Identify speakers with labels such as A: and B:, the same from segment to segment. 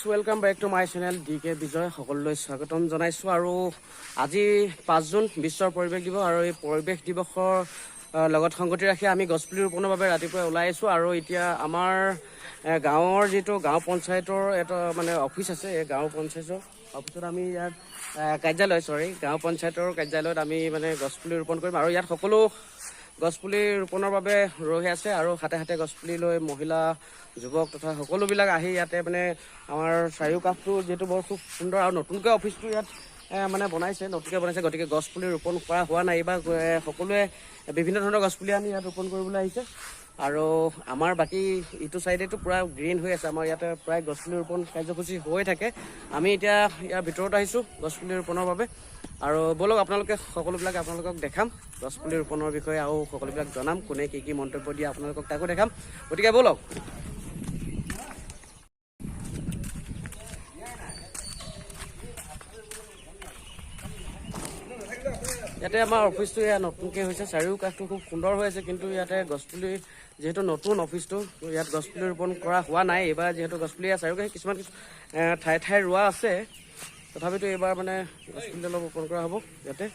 A: Welcome back to my channel D K বিজয়। সকলোলৈ স্বাগতম জনাইছোঁ। আৰু আজি 5 জুন, বিশ্ব পৰিৱেশ দিৱস। আৰু এই পৰিৱেশ দিৱসৰ লগত সংগতি ৰাখি আমি গছপুলি ৰোপণৰ বাবে ৰাতিপুৱাই ওলাই আহিছোঁ। আৰু এতিয়া আমাৰ গাঁৱৰ যিটো গাঁও পঞ্চায়তৰ এটা মানে অফিচ আছে, এই গাঁও পঞ্চায়তৰ অফিচত আমি ইয়াত কাৰ্যালয়, চৰি, গাঁও পঞ্চায়তৰ কাৰ্যালয়ত আমি মানে গছপুলি ৰোপণ কৰিম। আৰু ইয়াত সকলো গছপুলি ৰোপণৰ বাবে ৰৈ আছে আৰু হাতে হাতে গছপুলি লৈ মহিলা, যুৱক তথা সকলোবিলাক আহি ইয়াতে মানে আমাৰ চাৰিওকাষটো যিহেতু বৰ খুব সুন্দৰ আৰু নতুনকৈ অফিচটো ইয়াত মানে বনাইছে, নতুনকৈ বনাইছে, গতিকে গছপুলি ৰোপণ কৰা হোৱা নাই। এইবাৰ সকলোৱে বিভিন্ন ধৰণৰ গছপুলি আনি ইয়াত ৰোপণ কৰিবলৈ আহিছে। আৰু আমাৰ বাকী ইটো চাইডেতো পূৰা গ্ৰীণ হৈ আছে। আমাৰ ইয়াতে প্ৰায় গছপুলি ৰোপণ কাৰ্যসূচী হৈ থাকে। আমি এতিয়া ইয়াৰ ভিতৰত আহিছোঁ গছপুলি ৰোপণৰ বাবে। আৰু ব'লক, আপোনালোকে সকলোবিলাক আপোনালোকক দেখাম গছপুলি ৰোপণৰ বিষয়ে আৰু সকলোবিলাক জনাম, কোনে কি কি মন্তব্য দিয়ে আপোনালোকক তাকো দেখাম। গতিকে ব'লক। ইয়াতে আমাৰ অফিচটো এয়া নতুনকৈ হৈছে। চাৰিওকাষটো খুব সুন্দৰ হৈ আছে, কিন্তু ইয়াতে গছপুলি, যিহেতু নতুন অফিচটো, ইয়াত গছপুলি ৰোপণ কৰা হোৱা নাই। এইবাৰ যিহেতু গছপুলি ইয়াত চাৰিওকাষে কিছুমান কিছু ঠায়ে ঠায়ে ৰোৱা আছে, তথাপিতো এইবাৰ মানে গছপুলি অলপ ৰোপণ কৰা হ'ব ইয়াতে।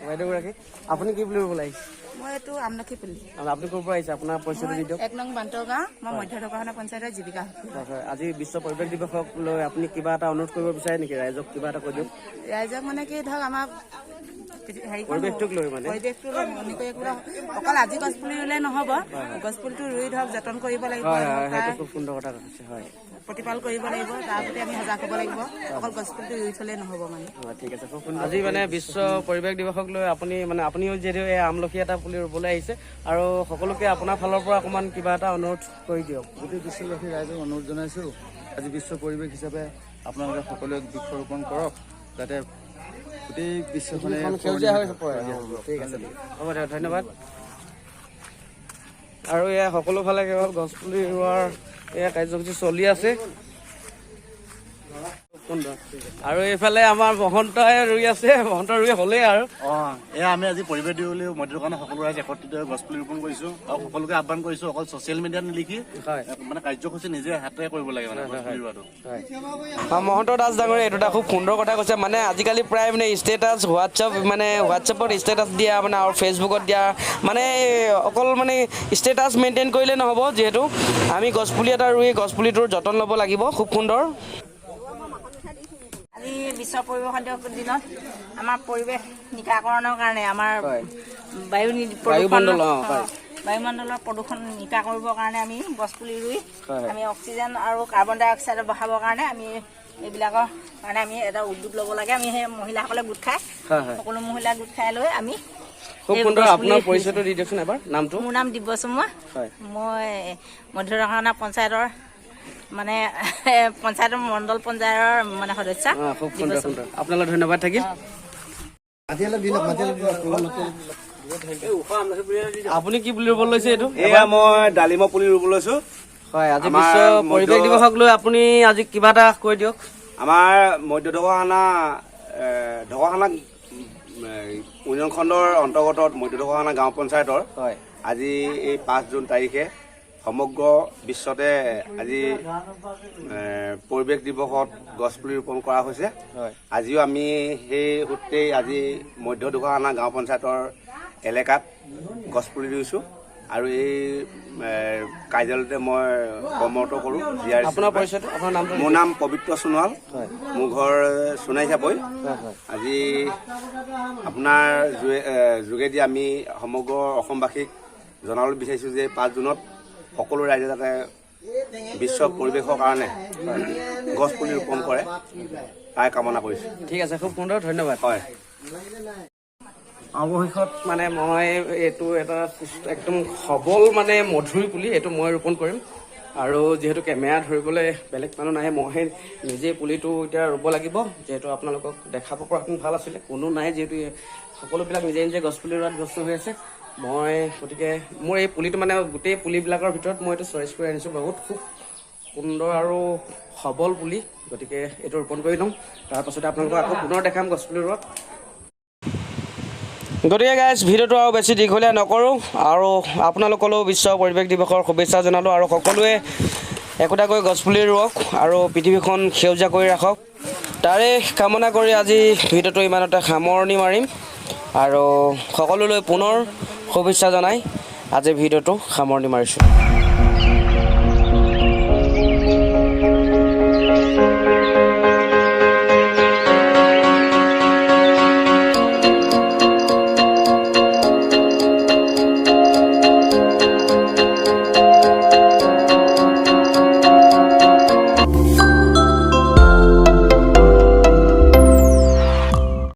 A: বাইদেউগৰাকী, আপুনি কি পুলি ৰুবলৈ আহিছে?
B: মই এইটো আমলখি পুলি।
A: আৰু আপুনি ক'ৰ পৰা আহিছে? আপোনাৰ পৰিচয়টো দি দিয়ক।
B: 1 নং বান্তৰ গাঁও, মই মধ্য ঢকুৱাখনা পঞ্চায়তৰ জীৱিকা সখী।
A: হয়, আজি বিশ্ব পৰিৱেশ দিৱসক লৈ আপুনি কিবা এটা অনুৰোধ কৰিব বিচাৰে নেকি? ৰাইজক কিবা এটা কৈ দিয়ক।
B: ৰাইজক মানে কি, ধৰক আমাৰ হেৰিখন
A: পৰিৱেশটোক লৈ মানে।
B: পৰিৱেশটো লৈ মনে কৰি একো অকল আজি গছ পুলি ৰুলে নহ'ব। গছ পুলিটো ৰুই ধৰক যতন কৰিব লাগিব।
A: হয়,
B: তাৰ
A: সেইটো খুব সুন্দৰ কথা কৈছে, হয়।
B: প্ৰতিপাল কৰিব লাগিব, তাৰ প্ৰতি আমি সজাগ হ'ব লাগিব। অকল গছ পুলিটো ৰুই থ'লে নহ'ব মানে।
A: অঁ, ঠিক আছে, খুব সুন্দৰ। আজি মানে বিশ্ব পৰিৱেশ দিৱসক লৈ আপুনি মানে আপুনিও যিহেতু এই আমলখি এটা পুলি ৰুবলৈ আহিছে আৰু সকলোকে আপোনাৰ ফালৰ পৰা অকণমান কিবা এটা অনুৰোধ কৰি দিয়ক।
C: গোটেই বিশ্ববাসী ৰাইজক অনুৰোধ জনাইছোঁ, আজি বিশ্ব পৰিৱেশ হিচাপে আপোনালোকে সকলোৱে বৃক্ষৰোপণ কৰক, যাতে গোটেই বিশ্বখনে
A: পৃথিৱীখন সেউজীয়া হৈ পৰে। ঠিক আছে, হ'ব দিয়ক, ধন্যবাদ। আৰু এয়া সকলো ফালে কেৱল গছপুলি ৰোৱাৰ এয়া কাৰ্যসূচী চলি আছে। সুন্দৰ। আৰু এইফালে আমাৰ মহন্তই ৰুই আছে। মহন্ত ৰুই হ'লেই আৰু।
D: অঁ, এয়া আমি আজি পৰিৱেশ দিৱস বুলি মধ্য দোকানত সকলো ৰাইজ একত্ৰিত হৈ গছপুলি ৰোপণ কৰিছো আৰু সকলোকে আহ্বান কৰিছো, অকল ছচিয়েল মিডিয়াত নিলিখি মানে কাৰ্যসূচী নিজে হাতেৰে কৰিব লাগে, মানে গছপুলি ৰোৱাটো।
A: হয়, মহন্ত দাস ডাঙৰীয়া, এইটো এটা খুব সুন্দৰ কথা কৈছে। মানে আজিকালি প্ৰায় মানে ষ্টেটাছ হোৱাটছআপ, মানে হোৱাটছএপত ষ্টেটাছ দিয়া মানে আৰু ফেচবুকত দিয়া, মানে অকল মানে ষ্টেটাছ মেইনটেইন কৰিলে নহ'ব, যিহেতু আমি গছপুলি এটা ৰুই গছপুলিটোৰ যতন ল'ব লাগিব। খুব সুন্দৰ।
B: আজি বিশ্ব পৰিৱেশ দিৱস দিনত আমাৰ পৰিৱেশ নিকাকৰণৰ কাৰণে আমাৰ বায়ু প্ৰদূষণ,
A: বায়ুমণ্ডল, হয়।
B: বায়ুমণ্ডলৰ প্ৰদূষণ নিকা কৰিবৰ কাৰণে আমি গছপুলি ৰুই আমি অক্সিজেন আৰু কাৰ্বন ডাই অক্সাইড বঢ়াবৰ কাৰণে আমি এইবিলাকৰ কাৰণে আমি এটা উদ্যোগ ল'ব লাগে। আমি সেই মহিলাসকলে গোট খাই
A: হয় হয়
B: সকলো মহিলা গোট খাই লৈ আমি
A: খুব
B: এই
A: সুন্দৰ।
B: গছপুলি
A: আপোনাৰ পৰিচয়টো দি দিয়কচোন এবাৰ, নামটো।
B: মোৰ নাম দিব্য চমুৱা। মই মধ্য ঢকুৱাখনা পঞ্চায়তৰ মানে পঞ্চায়তৰ মণ্ডল পঞ্চায়তৰ মানে সদস্যা।
A: অঁ, খুব সুন্দৰ, সুন্দৰ। আপোনালৈ ধন্যবাদ থাকিল।
C: মাটি অলপ দিয়ক।
A: আপুনি কি পুলি ৰুব লৈছে এইটো?
E: এয়া মই ডালিমৰ পুলি ৰুব লৈছো।
A: হয়, আজি
E: আমাৰ
A: বিশ্ব পৰিৱেশ দিৱসক লৈ আপুনি আজি কিবা এটা কৈ দিয়ক।
E: আমাৰ মধ্য ঢকুৱাখানা ঢকুৱাখানা উন্নয়ন খণ্ডৰ অন্তৰ্গত মধ্য ঢকুৱাখানা গাঁও পঞ্চায়তৰ আজি এই 5 জুন তাৰিখে সমগ্ৰ বিশ্বতে আজি পৰিৱেশ দিৱসত গছপুলি ৰোপণ কৰা হৈছে। আজিও আমি সেই সূত্ৰেই আজি মধ্য ঢকুৱাখানা গাঁও পঞ্চায়তৰ এলেকাত গছপুলি ৰুইছোঁ আৰু এই কাৰ্যালয়তে মই কৰ্মৰত কৰোঁ জি আৰ।
A: আপোনাৰ পৰিচয়টো, আপোনাৰ নামটো?
E: মোৰ নাম পবিত্ৰ সোণোৱাল। মোৰ ঘৰ সোণাই চাপৰি।
A: হয় হয়
E: আজি আপোনাৰ যোগেদি আমি সমগ্ৰ অসমবাসীক জনাবলৈ বিচাৰিছোঁ যে 5 জুনত সকলো ৰাইজে যাতে বিশ্ব পৰিৱেশৰ কাৰণে গছ পুলি ৰোপণ কৰে, তাই কামনা কৰিছোঁ।
A: ঠিক আছে, খুব সুন্দৰ, ধন্যবাদ।
E: হয়।
A: অৱশেষত মানে মই এইটো এটা একদম সবল মানে মধুৰি পুলি, এইটো মই ৰোপণ কৰিম। আৰু যিহেতু কেমেৰা ধৰিবলৈ বেলেগ মানুহ নাহে, মই নিজেই পুলিটো এতিয়া ৰুব লাগিব। যিহেতু আপোনালোকক দেখাব পৰাহেঁতেন ভাল আছিলে, কোনো নাই যিহেতু, এই সকলোবিলাক নিজে নিজে গছপুলি ৰোৱাত ব্যস্ত হৈ আছে। মই গতিকে মোৰ এই পুলিটো মানে গোটেই পুলিবিলাকৰ ভিতৰত মই এইটো চইচ কৰি আনিছোঁ। বহুত খুব সুন্দৰ আৰু সবল পুলি, গতিকে এইটো ৰোপণ কৰি লওঁ, তাৰপাছতে আপোনালোকক আকৌ পুনৰ দেখাম গছপুলি ৰোৱাত। গতিকে গাইজ, ভিডিঅ'টো আৰু বেছি দীঘলীয়া নকৰোঁ আৰু আপোনালোকলৈও বিশ্ব পৰিৱেশ দিৱসৰ শুভেচ্ছা জনালোঁ আৰু সকলোৱে একোটাকৈ গছপুলি ৰুৱক আৰু পৃথিৱীখন সেউজীয়া কৰি ৰাখক, তাৰে কামনা কৰি আজি ভিডিঅ'টো ইমানতে সামৰণি মাৰিম আৰু সকলোলৈ পুনৰ শুভেচ্ছা জনাই আজিৰ ভিডিঅ'টো সামৰণি মাৰিছোঁ।